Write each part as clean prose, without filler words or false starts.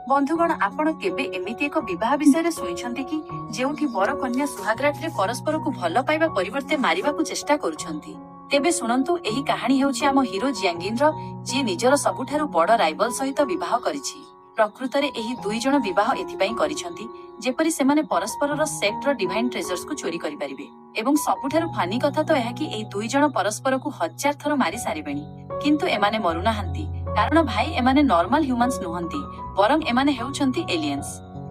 ବନ୍ଧୁଗଣ, ଆପଣ କେବେ ଏମିତି ଏକ ବିବାହ ବିଷୟରେ ଶୁଣିଛନ୍ତି କି, ଯେଉଁଠି ବର କନ୍ୟା ସୁହାଗରାତରେ ପରସ୍ପରକୁ ଭଲ ପାଇବା ପରିବର୍ତ୍ତେ ମାରିବାକୁ ଚେଷ୍ଟା କରୁଛନ୍ତି? ତେବେ ଶୁଣନ୍ତୁ, ଏହି କାହାଣୀ ହେଉଛି ଆମ ହିରୋ ଜିଆଙ୍ଗିନର, ଯିଏ ନିଜର ସବୁଠାରୁ ବଡ ରାଇଭଲ ସହିତ ବିବାହ କରିଛି। ପ୍ରକୃତରେ ଏହି ଦୁଇ ଜଣ ବିବାହ ଏଥିପାଇଁ କରିଛନ୍ତି, ଯେପରି ସେମାନେ ପରସ୍ପରର ସେକ୍ଟର ଡିଭାଇନ ଟ୍ରେଜର୍ସକୁ ଚୋରି କରିପାରିବେ। ଏବଂ ସବୁଠାରୁ ଫନି କଥା ତ ଏହା କି ଏହି ଦୁଇ ଜଣ ପରସ୍ପରକୁ ହଜାର ଥର ମାରି ସାରିବେଣି, କିନ୍ତୁ ଏମାନେ ମରୁନାହାନ୍ତି। କାରଣ ଭାଇ, ଏମାନେ ନର୍ମାଲ ହ୍ୟୁମାନ୍ସ ନୁହନ୍ତି, ବରଂ ଏମାନେ ହେଉଛନ୍ତି ଏଲିଏନ୍ସ।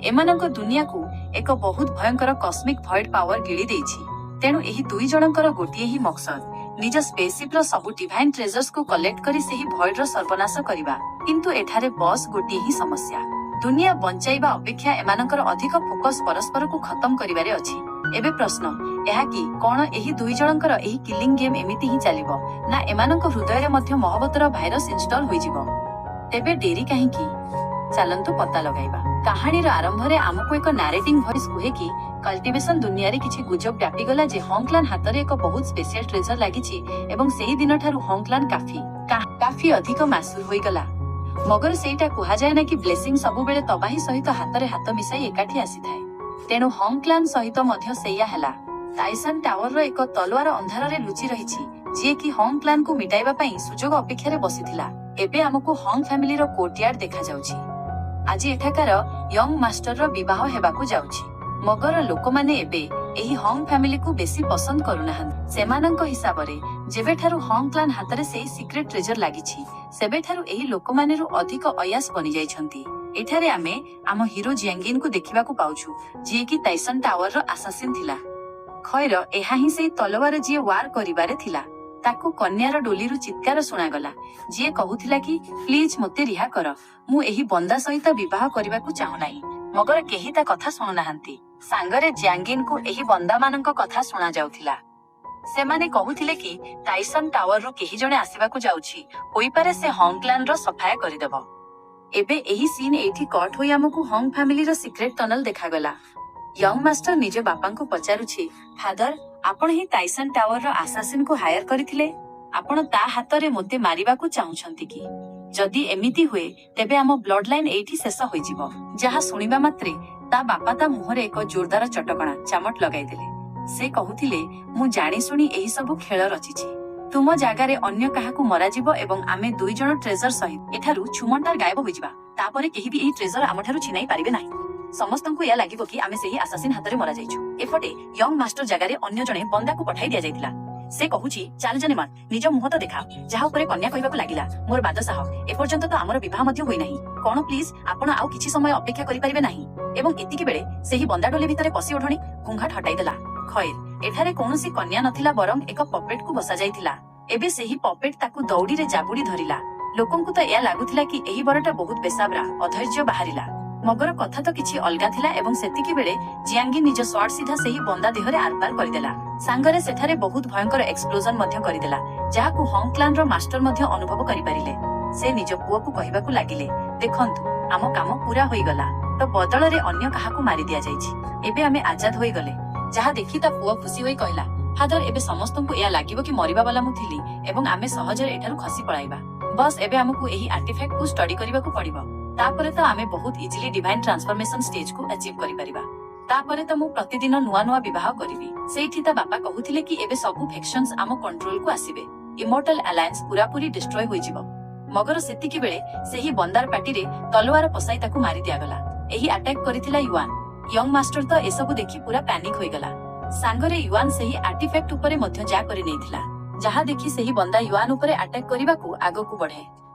ଏମାନଙ୍କ ଦୁନିଆକୁ ଏକ ବହୁତ ଭୟଙ୍କର କସ୍ମିକ ଭଏଡ ପାୱାର ଗିଳି ଦେଇଛି। ତେଣୁ ଏହି ଦୁଇ ଜଣଙ୍କର ଗୋଟିଏ ହିଁ ମକସଦ, ନିଜ ସ୍ପେସସିପର ସବୁ ଡିଭାଇନ ଟ୍ରେଜର୍ସକୁ କଲେକ୍ଟ କରି ସେହି ଭଏଡର ସର୍ବନାଶ କରିବା। କିନ୍ତୁ ଏଠାରେ ବସ୍ ଗୋଟିଏ ହିଁ ସମସ୍ୟା। ଦୁନିଆ ବଞ୍ଚାଇବା ଅପେକ୍ଷା ଏମାନଙ୍କର ଅଧିକ ଫୋକସ ପରସ୍ପରକୁ ଖତମ କରିବାରେ ଅଛି। ଏବେ ପ୍ରଶ୍ନ ଏହା କି, କଣ ଏହି ଦୁଇ ଜଣଙ୍କର ଏହି କିଲିଂ ଗେମ୍ ଏମିତି ହିଁ ଚାଲିବ, ନା ଏମାନଙ୍କ ହୃଦୟରେ ମଧ୍ୟ ମହବତର ଭାଇରସ ଇନଷ୍ଟଲ ହୋଇଯିବ? ତେବେ ଡେରି କାହିଁକି? ଚାଲନ୍ତୁ ପତା ଲଗାଇବା। କାହାଣୀର ଆରମ୍ଭରେ ଆମକୁ ଏକ ନାରେଟିଂ ଭଏସ କୁହେ କି କଲ୍ଟିଭେସନ ଦୁନିଆରେ କିଛି ଗୁଜବ ବ୍ୟାପିଗଲା ଯେ ହଙ୍କଲାନ ହାତରେ ଏକ ବହୁତ ସ୍ପେଶିଆଲ ଟ୍ରେଜର ଲାଗିଛି ଏବଂ ସେହି ଦିନଠାରୁ ହଙ୍କଲାନ କାଫି କାଫି ଅଧିକ ମାସୁର ହୋଇଗଲା। ମଗର ସେଇଟା କୁହାଯାଏ ନା କି ବ୍ଲେସିଂ ସବୁବେଳେ ତବାହି ସହିତ ହାତରେ ହାତ ମିଶାଇ ଏକାଠି ଆସିଥାଏ। ତେଣୁ ହଙ୍କଲାନ ସହିତ ମଧ୍ୟ ସେଇଆ ହେଲା। ଟାଇସନ ଟାୱାରର ଏକ ତଲୱାର ଅନ୍ଧାରରେ ଲୁଚି ରହିଛି, ଯିଏକି ହଙ୍କଲାନକୁ ମିଟାଇବା ପାଇଁ ସୁଯୋଗ ଅପେକ୍ଷାରେ ବସିଥିଲା। ଏବେ ଆମକୁ ହଙ୍ଗ ଫ୍ୟାମିଲିର କୋର୍ଟୟାର୍ଡ ଦେଖାଯାଉଛି। ଆଜି ଏଠାକାର ୟଙ୍ଗ ମାଷ୍ଟରର ବିବାହ ହେବାକୁ ଯାଉଛି। ମଗର ଲୋକମାନେ ଏବେ ଏହି ହଙ୍ଗ ଫ୍ୟାମିଲିକୁ ବେଶୀ ପସନ୍ଦ କରୁନାହାନ୍ତି। ସେମାନଙ୍କ ହିସାବରେ ଯେବେଠାରୁ ହଙ୍ଗ କ୍ଲାନ ହାତରେ ସେହି ସିକ୍ରେଟ ଟ୍ରେଜର ଲାଗିଛି, ସେବେଠାରୁ ଏହି ଲୋକମାନେରୁ ଅଧିକ ଅୟାସ ବନିଯାଇଛନ୍ତି। ଏଠାରେ ଆମେ ଆମ ହିରୋ ଜିଆଙ୍ଗିନକୁ ଦେଖିବାକୁ ପାଉଛୁ, ଯିଏକି ଟାଇସନ ଟାୱାରର ଆସାସିନ ଥିଲା। ଖୈର, ଏହା ହିଁ ସେଇ ତଲୱାର ଯିଏ ୱାର କରିବାରେ ଥିଲା। ତାକୁ କନ୍ୟାର ଡୋଲିରୁ ଚିତ୍କାର ଶୁଣାଗଲା, ଯିଏ କହୁଥିଲା କି ପ୍ଲିଜ ମୋତେ ରିହା କର, ମୁଁ ଏହି ବନ୍ଦା ସହିତ ବିବାହ କରିବାକୁ ଚାହୁଁନାହିଁ। ମଗର କେହି ତା କଥା ଶୁଣୁନାହାନ୍ତି। ସାଙ୍ଗରେ ଜିଆଙ୍ଗିନକୁ ଏହି ବନ୍ଦାମାନଙ୍କ କଥା ଶୁଣାଯାଉଥିଲା। ସେମାନେ କହୁଥିଲେ କି ଟାଇସନ ଟାୱାରରୁ କେହି ଜଣେ ଆସିବାକୁ ଯାଉଛି, ହୋଇପାରେ ସେ ହଙ୍କଲାନର ସଫାୟା କରିଦେବ। ଏବେ ଏହି ସିନ୍ ଏଇଠି କଟ୍ ହୋଇ ଆମକୁ ହଙ୍ଗ ଫ୍ୟାମିଲିର ସିକ୍ରେଟ ଟନେଲ ଦେଖାଗଲା। ୟଙ୍ଗ ମାଷ୍ଟର ନିଜ ବାପାଙ୍କୁ ପଚାରୁଛି, ଫାଦର, ଆପଣ ହିଁ ଟାଇସନ ଟାୱାରର ଆସାସିନକୁ ହାୟର କରିଥିଲେ? ଆପଣ ତା ହାତରେ ମୋତେ ମାରିବାକୁ ଚାହୁଁଛନ୍ତି କି? ଯଦି ଏମିତି ହୁଏ, ତେବେ ଆମ ବ୍ଲଡ ଲାଇନ ଏଇଠି ଶେଷ ହୋଇଯିବ। ଯାହା ଶୁଣିବା ମାତ୍ରେ ତା ବାପା ତା ମୁହଁରେ ଏକ ଜୋରଦାର ଚଟକଣା ଚାମଟ ଲଗାଇଦେଲେ। ସେ କହୁଥିଲେ, ମୁଁ ଜାଣିଶୁଣି ଏହି ସବୁ ଖେଳ ରଚିଛି। ତୁମ ଜାଗାରେ ଅନ୍ୟ କାହାକୁ ମରାଯିବ ଏବଂ ଆମେ ଦୁଇ ଜଣ ଟ୍ରେଜର ସହିତ ଏଠାରୁ ଛୁମଣ୍ଟାର ଗାୟବ ହୋଇଯିବା। ତାପରେ କେହି ବି ଏହି ଟ୍ରେଜର ଆମଠାରୁ ଛିନାଇ ପାରିବେ ନାହିଁ। ସମସ୍ତଙ୍କୁ ଏହା ଲାଗିବ କି ଆମେ ସେହି ଆସାସିନ ହାତରେ ମରାଯାଇଛୁ। ଏପଟେ ୟଙ୍ଗ ମାଷ୍ଟର ଜାଗାରେ ଅନ୍ୟ ଜଣେ ବନ୍ଦାକୁ ପଠାଇ ଦିଆଯାଇଥିଲା। ସେ କହୁଛି, ଚାଲ ଜାନେମାନ, ନିଜ ମୁହଁ ତ ଦେଖା। ଯାହା ଉପରେ କନ୍ୟା କହିବାକୁ ଲାଗିଲା, ମୋର ବାଦଶାହ, ଏପର୍ଯ୍ୟନ୍ତ ତ ଆମର ବିବାହ ମଧ୍ୟ ହୋଇନାହିଁ। କଣ ପ୍ଲିଜ ଆପଣ ଆଉ କିଛି ସମୟ ଅପେକ୍ଷା କରିପାରିବେ ନାହିଁ? ଏବଂ ଏତିକି ବେଳେ ସେହି ବନ୍ଦା ଡୋଲି ଭିତରେ ପଶି ଓଢଣୀ ଘୁଙ୍ଘାଟ ହଟାଇଦେଲା। ଖୈର, ଏଠାରେ କୌଣସି କନ୍ୟା ନଥିଲା, ବରଂ ଏକ ପପେଟକୁ ବସାଯାଇଥିଲା। ଏବେ ସେହି ପପେଟ ତାକୁ ଦଉଡିରେ ଜାବୁଡି ଧରିଲା। ଲୋକଙ୍କୁ ତ ଏହା ଲାଗୁଥିଲା କି ଏହି ବରଟା ବହୁତ ବେସାବ୍ରା, ଅଧୈର୍ଯ୍ୟ ବାହାରିଲା। ମଗର କଥା ତ କିଛି ଅଲଗା ଥିଲା ଏବଂ ସେତିକି ବେଳେ ଜିଆଙ୍ଗି ନିଜ ସ୍ୱାର୍ଡ ସିଧା ସେହି ବନ୍ଦା ଦେହରେ ଆରପାର କରିଦେଲା। ସାଙ୍ଗରେ ସେଠାରେ ବହୁତ ଭୟଙ୍କର ଏକ୍ସପ୍ଲୋଜନ ମଧ୍ୟ କରିଦେଲା, ଯାହାକୁ ହଙ୍କଲାନର ମାଷ୍ଟର ମଧ୍ୟ ଅନୁଭବ କରିପାରିଲେ। ସେ ନିଜ ପୁଅକୁ କହିବାକୁ ଲାଗିଲେ, ଦେଖନ୍ତୁ, ଆମ କାମ ପୁରା ହୋଇଗଲା। ତ ବଦଳରେ ଅନ୍ୟ କାହାକୁ ମାରି ଦିଆଯାଇଛି। ଏବେ ଆମେ ଆଜାଦ ହୋଇଗଲେ। ଯାହା ଦେଖି ତା ପୁଅ ଖୁସି ହୋଇ କହିଲା, ଫାଦର, ଏବେ ସମସ୍ତଙ୍କୁ ଏହା ଲାଗିବ କି ମରିବା ବାଲା ମୁଁ ଥିଲି ଏବଂ ଆମେ ସହଜରେ ଏଠାରୁ ଖସି ପଳାଇବା। ବସ୍, ଏବେ ଆମକୁ ଏହି ଆର୍ଟିଫ୍ୟାକ୍ଟକୁ ଷ୍ଟଡି କରିବାକୁ ପଡିବ। ତାପରେ ତ ଆମେ ବହୁତ ଇଜିଲି ଡିଭାଇନ ଟ୍ରାନ୍ସଫର୍ମେସନ ଷ୍ଟେଜକୁ ଆଚିଭ୍ କରିପାରିବା। ତାପରେ ତ ମୁଁ ପ୍ରତିଦିନ ନୂଆ ନୂଆ ବିବାହ କରିବି। ସେଇଠି ତା ବାପା କହୁଥିଲେ କି ଏବେ ସବୁ ଫେକ୍ସନ୍ସ ଆମ କଣ୍ଟ୍ରୋଲକୁ ଆସିବେ। ଇମୋର୍ଟାଲ ଆଲାଏନ୍ସ ପୁରାପୁରି ଡିଷ୍ଟ୍ରୟ ହୋଇଯିବ। ମଗର ସେତିକି ବେଳେ ସେହି ବନ୍ଦାର ପାଟିରେ ତଲୱାର ପଶାଇ ତାକୁ ମାରି ଦିଆଗଲା। ଏହି ଆଟାକ୍ କରିଥିଲା ୟୁଆନ। ୟଙ୍ଗ ମାଷ୍ଟର ତ ଏସବୁ ଦେଖି ପୁରା ପ୍ୟାନିକ ହୋଇଗଲା। ସାଙ୍ଗରେ ୟୁଆନ ସେହି ଆର୍ଟିଫ୍ୟାକ୍ଟ ଉପରେ ମଧ୍ୟ ଯା କରି ନେଇଥିଲା, ଯାହା ଦେଖି ସେହି ବନ୍ଦା ୟୁଆନ ଉପରେ ଆଟାକ୍ କରିବାକୁ ଆଗକୁ ବଢେ।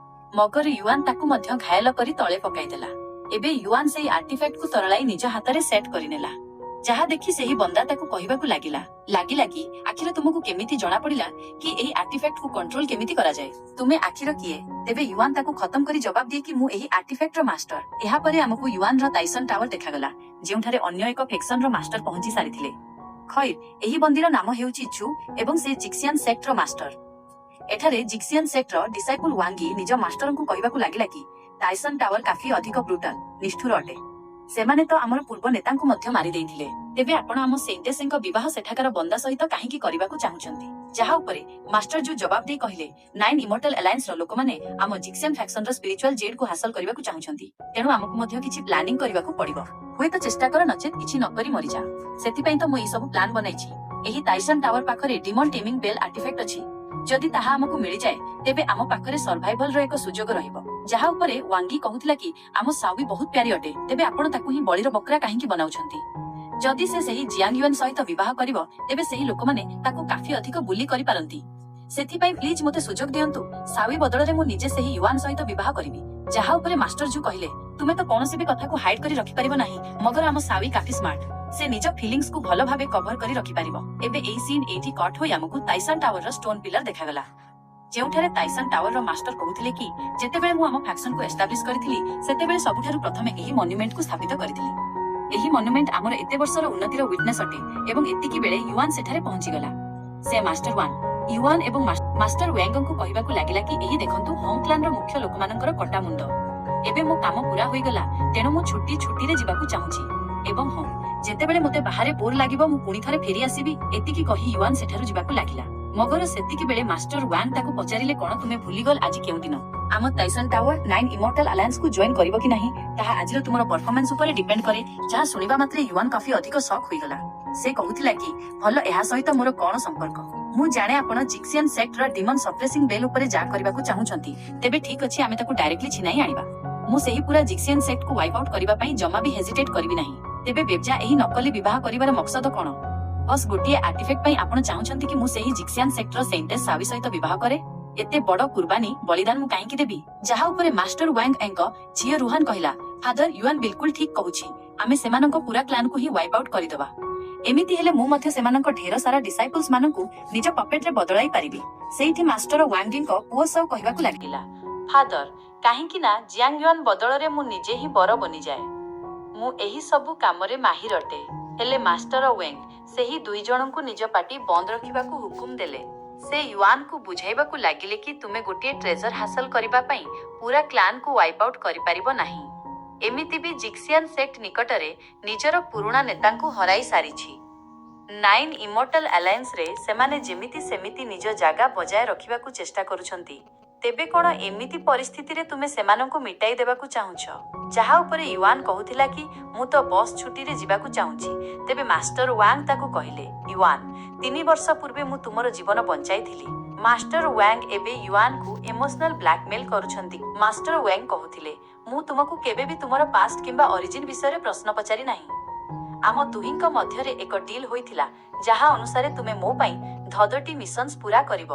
ମଗର ୟୁଆନ ତାକୁ ମଧ୍ୟ ଘାୟଲ କରି ତଳେ ପକାଇଦେଲା। ଏବେ ୟୁଆନ ସେହି ଆର୍ଟିଫ୍ୟାକ୍ଟକୁ ତରଳାଇ ନିଜ ହାତରେ ସେଟ୍ କରିନେଲା, ଯାହା ଦେଖି ସେହି ବନ୍ଦା ତାକୁ କହିବାକୁ ଲାଗିଲା କି ଆଖିର ତୁମକୁ କେମିତି ଜଣା ପଡିଲା କି ଏହି ଆର୍ଟିଫ୍ୟାକ୍ଟକୁ କଣ୍ଟ୍ରୋଲ କେମିତି କରାଯାଏ? ତୁମେ ଆଖିର କିଏ? ତେବେ ୟୁଆନ ତାକୁ ଖତମ କରି ଜବାବ ଦିଏ କି ମୁଁ ଏହି ଆର୍ଟିଫ୍ୟାକ୍ଟର ମାଷ୍ଟର। ଏହାପରେ ଆମକୁ ୟୁଆନର ତାଇସନ ଟାୱାର ଦେଖାଗଲା, ଯେଉଁଠାରେ ଅନ୍ୟ ଏକ ଫେକ୍ସନର ମାଷ୍ଟର ପହଞ୍ଚି ସାରିଥିଲେ। ଖୈର, ଏହି ବନ୍ଦୀର ନାମ ହେଉଛି ଝୁ ଏବଂ ସେ ଜିକ୍ସିଆନ ସେକ୍ଟର ମାଷ୍ଟର। ଏଠାରେ ଜିକ୍ସିଆନ ସେକ୍ଟର ଡିସାଇପୁଲ ୱାଙ୍ଗି ନିଜ ମାଷ୍ଟରଙ୍କୁ କହିବାକୁ ଲାଗିଲା କି ତାଇସନ ଟାୱାର କାଫି ଅଧିକ ବ୍ରୁଟାଲ, ନିଷ୍ଠୁର ଅଟେ। ସେମାନେ ତ ଆମର ପୂର୍ବ ନେତାଙ୍କୁ ମଧ୍ୟ ମାରି ଦେଇଥିଲେ। ତେବେ ଆପଣ ଆମ ସେଣ୍ଟେସଙ୍କ ବିବାହ ସେଠାକାର ବନ୍ଦା ସହିତ କାହିଁକି କରିବାକୁ ଚାହୁଁଛନ୍ତି? ଯାହା ଉପରେ ମାଷ୍ଟର ଜୁ ଜବାବ ଦେଇ କହିଲେ, ନାଇନ୍ ଇମୋର୍ଟାଲ ଆଲାଏନ୍ସର ଲୋକମାନେ ଆମ ଜିକ୍ସିଆନ ଫ୍ୟାକ୍ସନର ସ୍ପିରିଚୁଆଲ ଜେଡ୍ କୁ ହାସଲ କରିବାକୁ ଚାହୁଁଛନ୍ତି। ତେଣୁ ଆମକୁ ମଧ୍ୟ କିଛି ପ୍ଲାନିଂ କରିବାକୁ ପଡିବ। ହୁଏତ ଚେଷ୍ଟା କର, ନଚେତ କିଛି ନ କରି ମରିଯା। ସେଥିପାଇଁ ତ ମୁଁ ଏଇ ସବୁ ପ୍ଲାନ୍ ବନାଇଛି। ଏହି ତାଇସନ ଟାୱାର ପାଖରେ ଡିମନ୍ ଟେମିଂ ବେଲ୍ ଆର୍ଟିଫେକ୍ଟ ଅଛି। ଯଦି ତାହା ଆମକୁ ମିଳିଯାଏ, ତେବେ ଆମ ପାଖରେ ସର୍ଭାଇଭାଲର ଏକ ସୁଯୋଗ ରହିବ। ଯାହା ଉପରେ ୱାଙ୍ଗି କହୁଥିଲା କି ଆମ ସାଉବି ବହୁତ ପ୍ୟାରୀ ଅଟେ, ତେବେ ଆପଣ ତାକୁ ହିଁ ବଳିର ବକରା କାହିଁକି ବନାଉଛନ୍ତି? ଯଦି ସେ ସେହି ଜିଆଙ୍ଗ ୟୁଆନ ସହିତ ବିବାହ କରିବ, ତେବେ ସେହି ଲୋକମାନେ ତାକୁ କାଫି ଅଧିକ ବୁଲି କରିପାରନ୍ତି। ସେଥିପାଇଁ ପ୍ଲିଜ ମୋତେ ସୁଯୋଗ ଦିଅନ୍ତୁ, ସାଉଇ ବଦଳରେ ମୁଁ ନିଜେ ସେହି ୟୁଆନ ସହିତ ବିବାହ କରିବି। ଯାହା ଉପରେ ମାଷ୍ଟର ଜୁ କହିଲେ, ତୁମେ ତ କୌଣସି ବି କଥାକୁ ହାଇଡ୍ କରି ରଖିପାରିବ ନାହିଁ, ମଗର ଆମ ସାଉଇ କାଫି ସ୍ମାର୍ଟ। ସେ ନିଜ ଫିଲିଙ୍ଗସକୁ ଭଲ ଭାବେ କଭର କରି ରଖିପାରିବ। ଏବେ ଏଇ ସିନ୍ ଏଇଠି କଟ୍ ହୋଇ ଆମକୁ ତାଇସନ ଟାୱାରର ଷ୍ଟୋନ ପିଲର ଦେଖାଗଲା, ଯେଉଁଠାରେ ତାଇସନ ଟାୱାରର ମାଷ୍ଟର କହୁଥିଲେ କି ଯେତେବେଳେ ମୁଁ ଆମ ଫ୍ୟାକ୍ସନକୁ ଏଷ୍ଟାବ୍ଲିଶ କରିଥିଲି, ସେତେବେଳେ ସବୁଠାରୁ ପ୍ରଥମେ ଏହି ମନ୍ୟୁମେଣ୍ଟକୁ ସ୍ଥାପିତ କରିଥିଲି। ଏହି ମନ୍ୟୁମେଣ୍ଟ ଆମର ଏତେ ବର୍ଷର ଉନ୍ନତିର ୱିଟନେସ୍ ଅଟେ। ଏବଂ ଏତିକି ବେଳେ ୟୁଆନ ସେଠାରେ ପହଞ୍ଚିଗଲା। ସେ ମାଷ୍ଟର ୱାନ୍ ୟୁଆନ ଏବଂ ମାଷ୍ଟର ୱ୍ୟାଙ୍ଗଙ୍କୁ କହିବାକୁ ଲାଗିଲା କି ଏହି ଦେଖନ୍ତୁ, ହୋଙ୍ଗ କ୍ଲାନର ମୁଖ୍ୟ ଲୋକମାନଙ୍କର କଟା ମୁଣ୍ଡ। ଏବେ ମୋ କାମ ପୁରା ହୋଇଗଲା, ତେଣୁ ମୁଁ ଛୁଟିରେ ଯିବାକୁ ଚାହୁଁଛି। ଏବଂ ହଁ, ଯେତେବେଳେ ମୋତେ ବାହାରେ ବୋର ଲାଗିବ, ମୁଁ ପୁଣି ଥରେ ଫେରି ଆସିବି। ଏତିକି କହି ୟୁଆନ ସେଠାରୁ ଯିବାକୁ ଲାଗିଲା। ମଗର ସେତିକି ବେଳେ ମାଷ୍ଟର ୱାଙ୍ଗ ତାକୁ ପଚାରିଲେ, କଣ ତୁମେ ଭୁଲିଗଲ ଆଜି କେଉଁ ଦିନ? ଆମ ତାଇସନ ଟାୱାର ନାଇନ୍ ଇମୋର୍ଟାଲ ଆଲାଏନ୍ସକୁ ଜଏନ୍ କରିବ କି ନାହିଁ, ତାହା ଆଜିର ତୁମର ପରଫର୍ମାନ୍ସ ଉପରେ ଡିପେଣ୍ଡ କରେ। ଯାହା ଶୁଣିବା ମାତ୍ରେ ୟୁଆନ କାଫି ଅଧିକ ସକ୍ ହୋଇଗଲା। ସେ କହୁଥିଲା କି ଭଲ, ଏହା ସହିତ ମୋର କଣ ସମ୍ପର୍କ? ମୁଁ ଜାଣେ ଆପଣ ଜିକ୍ସିଆନ ସେକ୍ଟର ଡିମନ୍ ସପ୍ରେସିଂ ବେଲ୍ ଉପରେ ଯାହା କରିବାକୁ ଚାହୁଁଛନ୍ତି। ତେବେ ଠିକ ଅଛି, ଆମେ ତାକୁ ଡାଇରେକ୍ଟଲି ଛିନାଇ ଆଣିବା। ମୁଁ ସେହି ପୁରା ଜିକ୍ସିଆନ ସେକ୍ଟକୁ ୱାଇପ୍ ଆଉଟ୍ କରିବା ପାଇଁ ଜମା ବି ହେଜିଟେଟ୍ କରିବି ନାହିଁ। ତେବେ ବେବଜା ଏହି ନକଲି ବିବାହ କରିବାର ମକସଦ କଣ? ବସ୍ ଗୋଟିଏ ଆର୍ଟିଫେକ୍ଟ ପାଇଁ ଆପଣ ଚାହୁଁଛନ୍ତି କି ମୁଁ ସେହି ଜିକ୍ସିଆନ ସେକ୍ଟର ସେଣ୍ଟେସ୍ ସାବି ସହିତ ବିବାହ କରେ? ଏତେ ବଡ କୁର୍ବାନୀ, ବଳିଦାନ ମୁଁ କାହିଁକି ଦେବି? ଯାହା ଉପରେ ମାଷ୍ଟର ୱାଙ୍ଗ ଏଙ୍କ ଝିଅ ରୁହାନ କହିଲା, ଫାଦର, ୟୁଆନ ବିଲକୁଲ ଠିକ କହୁଛି। ଆମେ ସେମାନଙ୍କ ପୁରା କ୍ଲାନକୁ ହିଁ ୱାଇପ୍ ଆଉଟ୍ କରିଦେବା। ଏମିତି ହେଲେ ମୁଁ ମଧ୍ୟ ସେମାନଙ୍କ ଢେର ସାରା ଡିସାଇପଲ୍ସ ମାନଙ୍କୁ ନିଜ ପପେଟରେ ବଦଳାଇ ପାରିବି। ସେଇଠି ମାଷ୍ଟର ୱାଙ୍ଗଙ୍କ ପୁଅ ସହ କହିବାକୁ ଲାଗିଲା, ଫାଦର, କାହିଁକି ନା ଜିଆଙ୍ଗ ୟୁଆନ ବଦଳରେ ମୁଁ ନିଜେ ହିଁ ବର ବନିଯାଏ? ମୁଁ ଏହି ସବୁ କାମରେ ମାହିର ଅଟେ। ହେଲେ ମାଷ୍ଟର ୱେଙ୍ଗ ସେହି ଦୁଇ ଜଣଙ୍କୁ ନିଜ ପାଟି ବନ୍ଦ ରଖିବାକୁ ହୁକୁମ ଦେଲେ। ସେ ୟୁଆନକୁ ବୁଝାଇବାକୁ ଲାଗିଲେ କି ତୁମେ ଗୋଟିଏ ଟ୍ରେଜର ହାସଲ କରିବା ପାଇଁ ପୁରା କ୍ଲାନକୁ ୱାଇପ୍ ଆଉଟ୍ କରିପାରିବ ନାହିଁ। ଏମିତି ବି ଜିକ୍ସିଆନ ସେକ୍ଟ ନିକଟରେ ନିଜର ପୁରୁଣା ନେତାଙ୍କୁ ହରାଇ ସାରିଛି। ନାଇନ୍ ଇମୋର୍ଟାଲ ଆଲାଏନ୍ସରେ ସେମାନେ ଯେମିତି ସେମିତି ନିଜ ଜାଗା ବଜାୟ ରଖିବାକୁ ଚେଷ୍ଟା କରୁଛନ୍ତି। ତେବେ କଣ ଏମିତି ପରିସ୍ଥିତିରେ ତୁମେ ସେମାନଙ୍କୁ ମିଟାଇ ଦେବାକୁ ଚାହୁଁଛ? ଯାହା ଉପରେ ୟୁଆନ କହୁଥିଲା କି ମୁଁ ତ ବସ୍ ଛୁଟିରେ ଯିବାକୁ ଚାହୁଁଛି। ତେବେ ମାଷ୍ଟର ୱାଙ୍ଗ ତାକୁ କହିଲେ, ୟୁଆନ, 3 ବର୍ଷ ପୂର୍ବେ ମୁଁ ତୁମର ଜୀବନ ବଞ୍ଚାଇଥିଲି। ମାଷ୍ଟର ୱାଙ୍ଗ ଏବେ ୟୁଆନକୁ ଇମୋସନାଲ ବ୍ଲାକମେଲ କରୁଛନ୍ତି। ମାଷ୍ଟର ୱାଙ୍ଗ କହୁଥିଲେ, ମୁଁ ତୁମକୁ କେବେ ବି ତୁମର ପାଷ୍ଟ କିମ୍ବା ଅରିଜିନ ବିଷୟରେ ପ୍ରଶ୍ନ ପଚାରି ନାହିଁ। ଆମ ଦୁହିଁଙ୍କ ମଧ୍ୟରେ ଏକ ଡିଲ୍ ହୋଇଥିଲା, ଯାହା ଅନୁସାରେ ତୁମେ ମୋ ପାଇଁ 10ଟି ମିଶନ୍ସ ପୂରା କରିବ।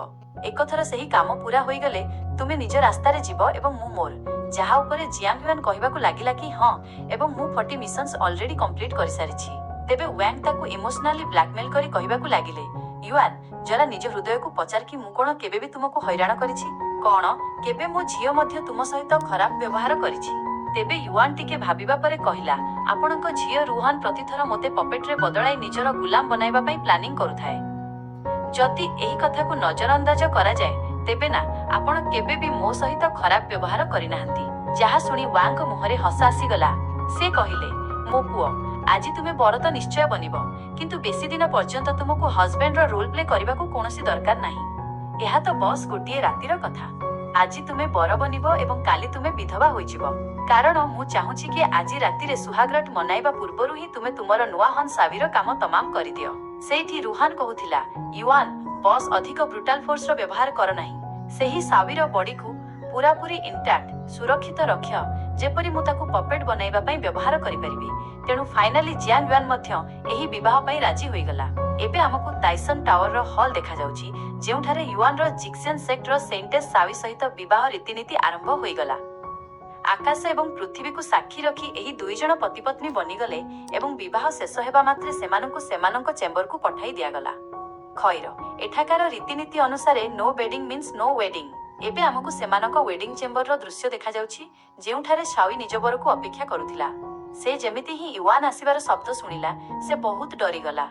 ଏକଥର ସେହି କାମ ପୂରା ହୋଇଗଲେ ତୁମେ ନିଜ ରାସ୍ତାରେ ଯିବ ଏବଂ ମୁଁ ମୋର। ଯାହା ଉପରେ ଜିଆଙ୍ଗ ୟୁଆନ କହିବାକୁ ଲାଗିଲା କି ହଁ, ଏବଂ ମୁଁ 40 ମିଶନ୍ସ ଅଲରେଡି କମ୍ପ୍ଲିଟ୍ କରିସାରିଛି। ତେବେ ୱାଙ୍ଗ ତାକୁ ଇମୋସନାଲି ବ୍ଲାକମେଲ କରି କହିବାକୁ ଲାଗିଲେ, ୟୁଆନ, ଜରା ନିଜ ହୃଦୟକୁ ପଚାର କି ମୁଁ କଣ କେବେ ବି ତୁମକୁ ହଇରାଣ କରିଛି? କଣ କେବେ ମୋ ଝିଅ ମଧ୍ୟ ତୁମ ସହିତ ଖରାପ ବ୍ୟବହାର କରିଛି? ତେବେ ୟୁଆନ ଟିକେ ଭାବିବା ପରେ କହିଲା, ଆପଣଙ୍କ ଝିଅ ରୁହାନ ପ୍ରତିଥର ମୋତେ ପପେଟରେ ବଦଳାଇ ନିଜର ଗୁଲାମ ବନାଇବା ପାଇଁ ପ୍ଲାନିଂ କରୁଥାଏ। ଯଦି ଏହି କଥାକୁ ନଜରଅନ୍ଦାଜ କରାଯାଏ, ତେବେ ନା, ଆପଣ କେବେ ବି ମୋ ସହିତ ଖରାପ ବ୍ୟବହାର କରିନାହାନ୍ତି। ଯାହା ଶୁଣି ୱାଙ୍କ ମୁହଁରେ ହସ ଆସିଗଲା। ସେ କହିଲେ, ମୋ ପୁଅ, ଆଜି ତୁମେ ବର ତ ନିଶ୍ଚୟ ବନିବ, କିନ୍ତୁ ବେଶୀ ଦିନ ପର୍ଯ୍ୟନ୍ତ ତୁମକୁ ହଜବେଣ୍ଡର ରୋଲ ପ୍ଲେ କରିବାକୁ କୌଣସି ଦରକାର ନାହିଁ। ଏହା ତ ବସ୍ ଗୋଟିଏ ରାତିର କଥା। ଆଜି ତୁମେ ବର ବନିବ ଏବଂ କାଲି ତୁମେ ବିଧବା ହୋଇଯିବ। କାରଣ ମୁଁ ଚାହୁଁଛି କି ଆଜି ରାତିରେ ସୁହାଗରାଟ ମନାଇବା ପୂର୍ବରୁ ହିଁ ତୁମେ ତୁମର ନୂଆ ହନ୍ ସାବିର କାମ ତମାମ କରିଦିଅ। ସେଇଠି ରୁହାନ କହୁଥିଲା, ୟୁଆନ, ବସ୍ ଅଧିକ ବ୍ରୁଟାଲ ଫୋର୍ସର ବ୍ୟବହାର କର ନାହିଁ। ସେହି ସାବିର ବଡିକୁ ପୁରାପୁରି ଇଣ୍ଟାକ୍ଟ, ସୁରକ୍ଷିତ ରଖ, ଯେପରି ମୁଁ ତାକୁ ପପେଟ ବନାଇବା ପାଇଁ ବ୍ୟବହାର କରିପାରିବି। ତେଣୁ ଫାଇନାଲି ଜିଆଙ୍ଗ ୟୁଆନ ମଧ୍ୟ ଏହି ବିବାହ ପାଇଁ ରାଜି ହୋଇଗଲା। ଏବେ ଆମକୁ ତାଇସନ ଟାୱାରର ହଲ୍ ଦେଖାଯାଉଛି, ଯେଉଁଠାରେ ୟୁଆନର ଜିକ୍ସିଆନ ସେକ୍ଟର ସେଣ୍ଟେସ୍ ସାବି ସହିତ ବିବାହ ରୀତିନୀତି ଆରମ୍ଭ ହୋଇଗଲା। ଆକାଶ ଏବଂ ପୃଥିବୀକୁ ସାକ୍ଷୀ ରଖି ଏହି ଦୁଇ ଜଣ ପତିପତ୍ନୀ ବନିଗଲେ ଏବଂ ବିବାହ ଶେଷ ହେବା ମାତ୍ରେ ସେମାନଙ୍କୁ ସେମାନଙ୍କ ଚେମ୍ବରକୁ ପଠାଇ ଦିଆଗଲା। ଖୈର, ଏଠାକାର ରୀତିନୀତି ଅନୁସାରେ no bedding means no wedding। ଏବେ ଆମକୁ ସେମାନଙ୍କ ୱେଡିଂ ଚେମ୍ବରର ଦୃଶ୍ୟ ଦେଖାଯାଉଛି, ଯେଉଁଠାରେ ସାଉଇ ନିଜ ବରକୁ ଅପେକ୍ଷା କରୁଥିଲା। ସେ ଯେମିତି ହିଁ ୟୁଆନ ଆସିବାର ଶବ୍ଦ ଶୁଣିଲା, ସେ ବହୁତ ଡରିଗଲା।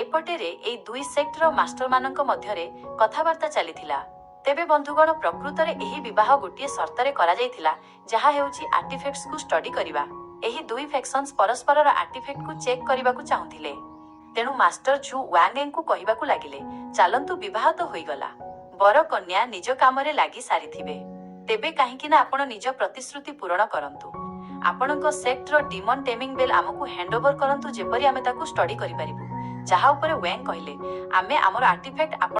ଏପଟରେ ଏଇ ଦୁଇ ସେକ୍ଟର ମାଷ୍ଟରମାନଙ୍କ ମଧ୍ୟରେ କଥାବାର୍ତ୍ତା ଚାଲିଥିଲା। ତେବେ ବନ୍ଧୁଗଣ, ପ୍ରକୃତରେ ଏହି ବିବାହ ଗୋଟିଏ ସର୍ତ୍ତରେ କରାଯାଇଥିଲା, ଯାହା ହେଉଛି ଆର୍ଟିଫେକ୍ଟସକୁ ଷ୍ଟଡି କରିବା। ଏହି ଦୁଇ ଫ୍ୟାକ୍ସନ୍ସ ପରସ୍ପରର ଆର୍ଟିଫ୍ୟାକ୍ଟକୁ ଚେକ୍ କରିବାକୁ ଚାହୁଁଥିଲେ। ତେଣୁ ମାଷ୍ଟର ଝୁ ୱାଙ୍ଗଙ୍କୁ କହିବାକୁ ଲାଗିଲେ, ଚାଲନ୍ତୁ, ବିବାହ ତ ହୋଇଗଲା, ବର କନ୍ୟା ନିଜ କାମରେ ଲାଗି ସାରିଥିବେ। ତେବେ କାହିଁକି ନା ଆପଣ ନିଜ ପ୍ରତିଶ୍ରୁତି ପୂରଣ କରନ୍ତୁ। ଆପଣଙ୍କ ସେକ୍ଟର ଡିମନ୍ ଟେମିଂ ବେଲ୍ ଆମକୁ ହ୍ୟାଣ୍ଡ ଓଭର କରନ୍ତୁ, ଯେପରି ଆମେ ତାକୁ ଷ୍ଟଡି କରିପାରିବୁ। ଯାହା ଉପରେ ୱ୍ୟାଙ୍ଗ କହିଲେ, ଆମେ ଆମର ଆର୍ଟିଫ୍ୟାକ୍ଟ ଆପଣ